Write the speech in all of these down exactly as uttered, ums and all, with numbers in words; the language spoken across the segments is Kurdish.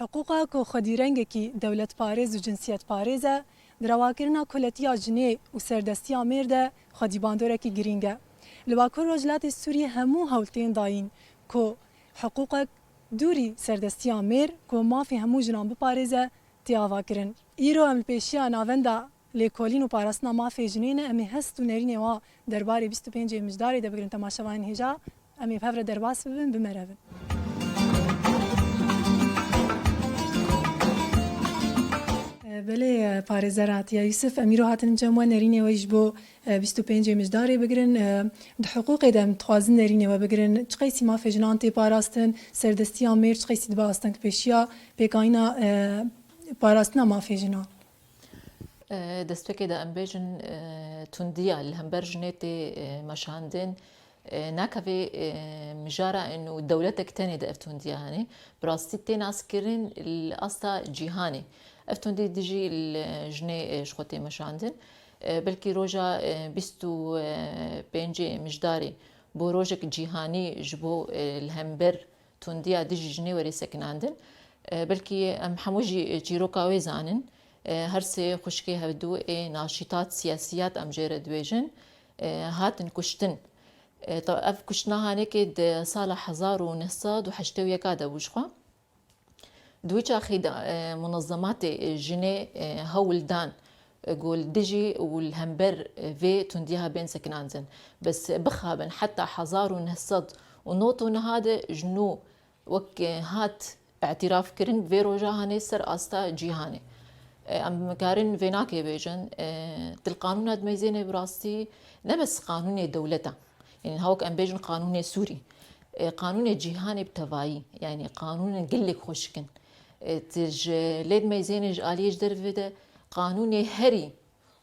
Hiqûqa ku xwedîrengekî dewletparêz û cinsiyetparêz e, di rewakirina kuletiya jinê û serdestiya mêr de xwedîbandorekî girîng e. Li Bakur Rojhilatê Sûriyê hemû hewl tên dayîn ku hiqûqek dûrî serdestiya mêr ku mafê hemû jinan biparêze tê avakirin. Îro em li pêşiya navenda lêkolîn û parastina mafê jinê ne, em ê hest û nerînê wa derbarê bîst û pêncê Mijdarê de bigirin temaşevanên hêja. Em ê bi hev re derbas bibin, bimerevin. E, belê, e, parêzer Atiye Yusuf, em îro hatin cem we, nerînê we ji bo, e, bîst û pêncê Mijdarê bigirin. E, di hiqûqê de em dixwazin nerînê we bigirin. Çiqeysî mafê jinan tê parastin, serdestiya mêr çiqeysî dibe astengpêşiya pêkanîna, e, parastina mafê jinan? E, destpêkê de em bêjin, e, tundiya li hember jinê tê, e, meşandin, e, nakevê, e, mijara ên û dewletek tenê de ev tundiya hene. Bi rastî tê naskirin li asta cîhanê. Ev tundî dijî li jinê, e, ji xwe tê meşandin. E, belkî roja, e, bîst û pêncê Mijdarê bo rojek cîhanî ji bo, e, li hember tundiya dijî jinê were sekinandin. E, belkî em hemû jî çîroka wê zanin. E, her sê xwişkê hevdû ê naşîtat, siyasiyat em jê re dibêjin, e, hatin kuştin. E, ta-, ev kuştina hanekê di sala hezar û neh sed û heştê û yeka de bû jixwe. Di wî çaxî de, e, munezematê, e, jinê, e, hewl dan, e, ku li dijî û li hember, e, vê tundiya bên sekinandin. Bes bixabin heta hezar û neh sed û nod û neh de ji nû wek, e, hat îtiraf kirin, vê roja hanê ser asta cîhanê. E, em karin vê nakê bêjin, e, til qanûna dimeyzênê bi rastî ne bes qanûnê dewleta. Yanî niha wek em bêjin qanûnê Sûrî. E, qanûnê cîhanê bi tevayî, yanî qanûnên gelek xweşik in. E, tu ji lê dimeyzênê ji aliyê ji derve de qanûnê herî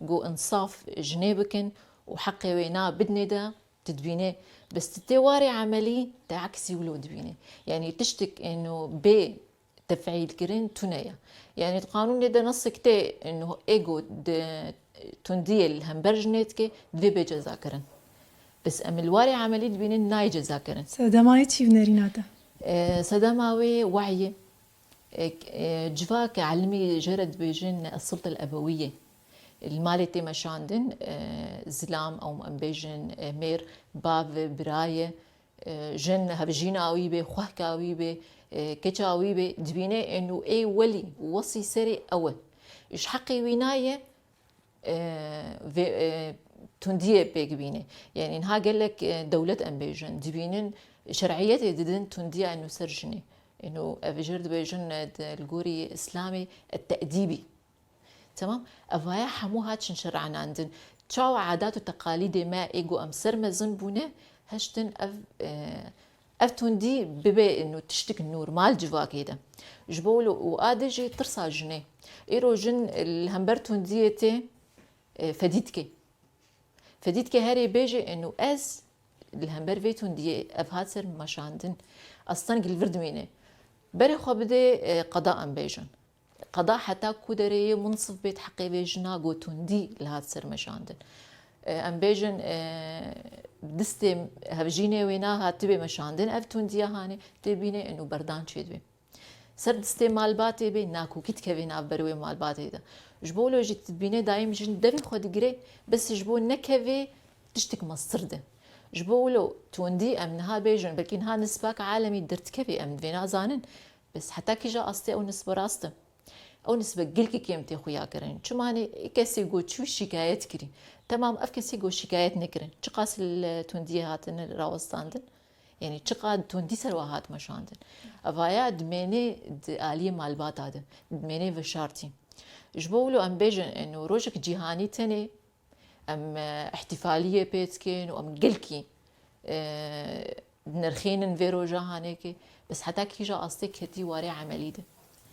ku insaf jinê bikin û heqê wê na bidinê de tu dibînê. Bes tu tê warê emelî, te eksî wilo dibînê. Yanî tiştik êno bê tefîlkirin tune ye. Yanî di qanûnê de nesek tê, êno ê ku di tundiyê li hember jinê dike, divê bê cezakirin. Bes em li warê emelî dibînin nayê cezakirin. Sedema wê çi bi nerîna te? E, sedema wê wehyê. E, e, civak elimî jê re dibêjin es-sulta el-ebewîye. Li malê tê meşandin, e, zilam, ew em bêjin, e, mêr, bav, bira ye, e, jin, hevjîna wî bê, xwehka wî bê, e, keça wî bê, dibîne êno ê welî, wesî serê ew e. Ji heqê wî nayê, e, vê, e, tundiyê pêk bîne. Yanî niha gelek, e, dewlet em bêjin, dibînin, şer'iyetê didin tundiya êno ser jinê. Êno ev jê re dibêjin, e, di, li gorî Îslamê, e, te'dîbî. Temam? Evaya hemû hatin şer'anandin. Çawa adat û teqalîdê me ê ku em ser mezin bûne, hiştin ev, e, ev tundî bibe êno tiştik normal civakê de. Ji bo wilo û a de jî tirsa jinê. Îro jin li hember tundiyê tê, e, fedî dike. Fedî dike herê bêje êno ez li hember vê tundiyê ev hat ser meşandin. Asteng li vir dimîne. Berê xwe bidê, e, qeda em bêjin. Qeda heta ku derê yê munsif bêt heqê vê jina ku tundî li hat ser meşandin. E, em bêjin, e, distê hevjînê wê na hatibê meşandin, ev tundiya hanê tê bîne êno berdan çêdibê. Ser distê malbatê bê, nakokî dikeve navber wê malbatê de. Ji bo wilo jî tu dibîne daîm jin devê xwe digire, bes ji bo nekevê tiştik mestir de. Ji bo wilo tundî em niha bêjin, belkî niha nisbak alemî derdikevê em vê nazanin, bes heta kîja astê ew nisbe rast e? Ew nisbe gelkî kêm tê xuya kirin. Çima ne kesê ku çû şikayet kirî? Temam, ev kesê ku şikayet nekirin. Çiqas li tundiyê hatine rawestandin? Yanî çiqas tundî ser we hat meşandin? Evaya dimênê di aliyê malbata de, dimênê veşartî. Ji bo wilo em bêjin, êno rojek cîhanî tenê em, e, îhtîfaliyê pê dikin û em gelkî, e, dinirxînin vê roja hanekê. Bes heta kîja astê ketî warê emelî de?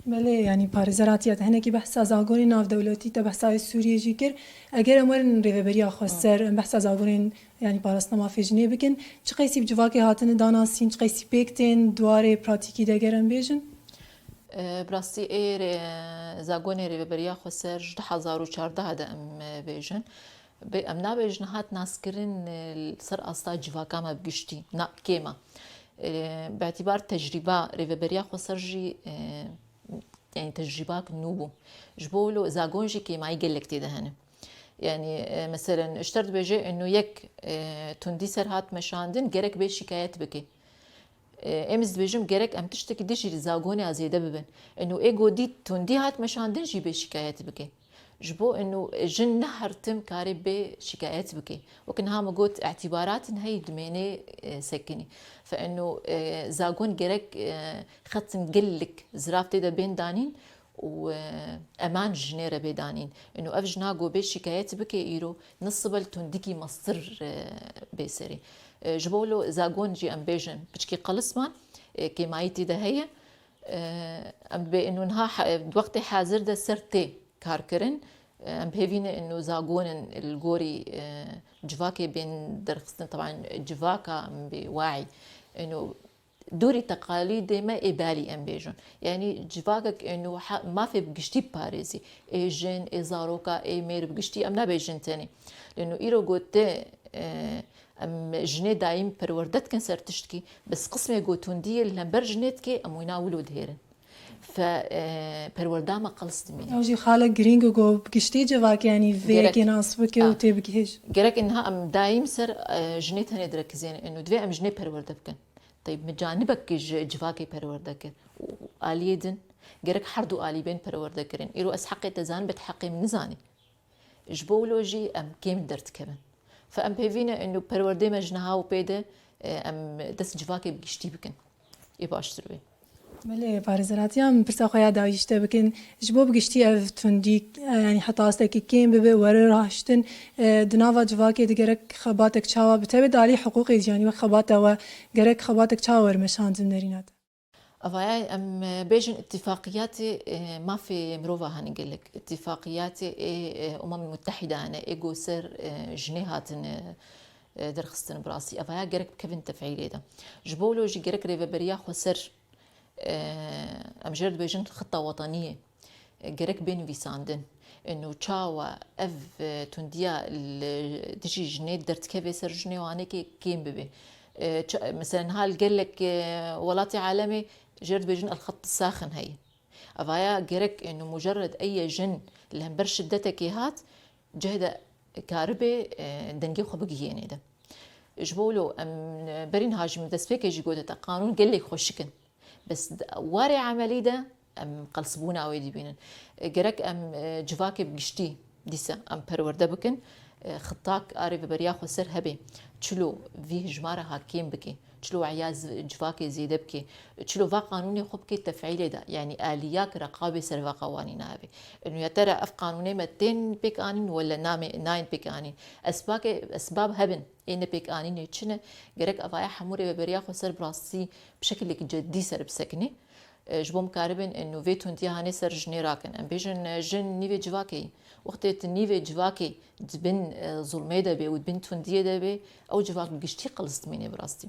Belê, yanî parêzer Atiye, te hinekî behsa zagonên navdewletî, te behsa wê Sûriyê jî kir. Eger em werin Rêveberiya Xweser, em behsa zagonên, yanî parastina mafê jinê bikin, çi qeysî bi civakê hatine danasîn, çi qeysî pêk tên, di warê pratîkî de ger em bêjin? E, bi rastî ê rê-, zagonê Rêveberiya Xweser ji du hezar û çardeh de em, e, bêjin. Bê-, em nabêjin hat naskirin, e, li ser asta civaka me bi giştî, na, kêm e. E, bi îtîbar tecrîba Rêveberiya Xweser jî, e, Yani tecrîbak nû bû. Ji bo wilo zagon jî kêmayî gelek tê de hene. Yani, e, meselen, ji te re dibêje, eno yek, e, tundî ser hat meşandin, gerek bê şikayet bike. E, em ez dibêjim, gerek em tiştekî dijî zagonê a zêde bibin. Eno ê go dît tundî hat meşandin jî bê şikayet bike. Ji bo eno jin ne her tim karê bê şikayet bike. Wek niha min got, îtîbaratên heyî dimênê, e, sekinî. Fe eno, e, zagon gerek, e, xetin gelek zirav tê de bên danîn û, e, eman jinê re bê danîn. Eno ev jina go bê şikayet bike îro, ne sibe li tundikî mestir, e, bê serê. E, ji bo wilo zagon jî em bêjin, piçkî qelisman, e, kêmayî tê de heye. E, em dibê eno niha he-, di wextê hazir de ser tê kar kirin. E, em bi hêvî ne eno zagonên li gorî, e, civakê bên derxistin, teban civaka em bê wayî. Eno dûrî teqalîdê me ê belî em bêjin. Yanî civakek eno he-, mafê bi giştî parêzî. Ê jin, ê zaroka, ê mêr bi giştî em nabêjin tenê. Lê eno îro gote, e, em jinê daîm perwerde dikin ser tiştkî. Bes qismê go tundiyê li hember jinê dike, em wîna wilo dihêrin. Fe, e, perwerda me qels dimîne. Ew jî xalek girîng e ku bi giştî civak, yanî vê Gerek. yekê nas bike û Ha. tê bigihêj. Gerek niha em daîm ser, e, jinê tenê direkizên. Eno divê em jinê perwerde bikin. Teyb min canibek ji civakê perwerde kir. Û aliyê din gerek her du alî bên perwerde kirin. Îro ez heqê te zanim, bet heqê min nizanî. Ji bo wilo jî em kêm derdikevin. Fe em pêvî ne eno perwerdê me ji niha û pê de, e, em dest civakê bi giştî bikin. Ê baştir bê. Belê, parêzeratiya min pirsa xwe ya dawî ji te bikin. Ji bo bi giştî ev tundî, e, yanî heta astekî kêm bibe, were rahiştin, e, di nava civakê de gerek xebatek çawa bi tevê di alî hiqûqê jî, yanî wek xebata we, gerek xebatek çawa were meşandin nerîna te? Evaya em, e, bêjin îtîfaqiyatê, e, mafê mirova hene gelek. Îtîfaqiyatê ê, e, Umemî Mutehîda hene, ê go ser, e, jinê hatine, e, derxistin bi rastî. Evaya gerek bikevin tefîlê de. Ji bo wilo jî gerek rêveberiya xweser, e, em jê re dibêjin xita wetaniyê, e, gerek bê nivîsandin. Eno çawa ev, e, tundiya li dijî jinê derdikeve ser jinê û hanekê kêm bibe. E, ça-, mesela niha li gelek, e, welatê alemê jê re dibêjin el xet saxin heye. Evaya gerek, e, mucerred eye jin li hember şiddetekê hat, cih de karibe, e, dengê xwe bigihênê de. Ji bo wilo em, e, berî niha jî min destpêkê jî gote te, qanûn gelek xweşik in. Bes di warê emelî de em qelsbûna wê dibînin. E, gerek em, e, civakê bi giştî dîsa em perwerde bikin, e, xitak a rêveberiya xweser hebe, çilo vî hijmara ha kêm bike, çilo eya z-, civakê zêde bike, çilo va qanûnê xwe bike tefîlê de, yanî aliya ki reqabê ser va qewanîna hebe. Û ya te re ev qanûnê me tên pêk anîn wele namê, nayên pêk anîn. Esbakê, esbab hebin, ê nepêkanînê çi ne? Gerek evaya hemû rêveberiya xweser bi rastî bi şekilek ceddî ser bisekine. E, ji bo em karibin, e, nû vê tundiya hanê ser jinê rakin. Em bêjin, e, jin nîvê civakê ye. Wextê tu nîvê civakê di bin, e, zulmê de bê û di bin tundiyê de bê, ew civak bi giştî qilis dimîne bi rastî.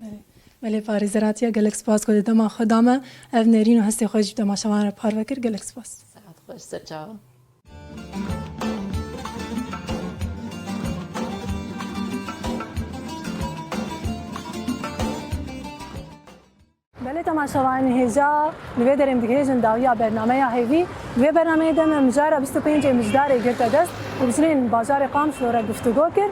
Belê. Belê, parêzeratiya gelek spas ku di dema xwe da me. Ev nerîn û hestê xwe jî bi temaşevan re parve kir. Gelek spas. Saet xweş, ser çavan. Belê temaşevanên hêja, li vê derê em digihêjin dawiya bernameya hêvî. Di vê bernameyê de me mijara bîst û pêncê mijdarê girte dest û bi jinên bajarê Qamişlo re guftûgo kir.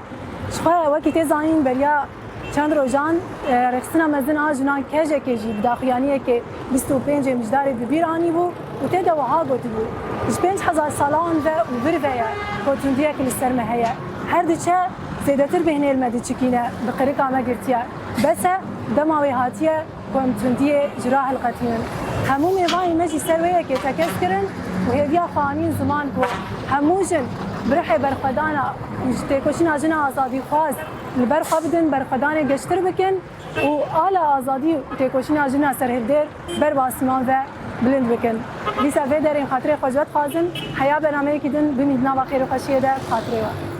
Ji xwe wekî tê zanîn beriya çend rojan, e, rêxistina mezin a jinan kejekê jî bi daxuyaniyekê bîst û pêncê mijdarê bi bîr anîbû û tê de wiha gotibû, ji pênc hezar salan ve û vir ve ye ku tundiyek li ser me heye. Her diçe zêdetir bêhnê li me diçikîne, bi qirika me girtiye. Bes e, dema wê hatiye ku em tundiyê ji ra hilqetînin. Hemû mêvanên me jî ser wê yekê tekez kirin û hêviya xwe anîn ziman ku hemû jin bi ruhê berxwedana û ji têkoşîna jina azadîxwaz li ber xwe bidin, berxwedanê geştir bikin û ala azadî û têkoşîna jina serhildêr ber bi asîman ve bilind bikin. Dîsa vê derê em xatirê xwe ji we dixwazin, heya bernameyekî din bimîn di nava xêr û xweşiyê de, bi xatirê we.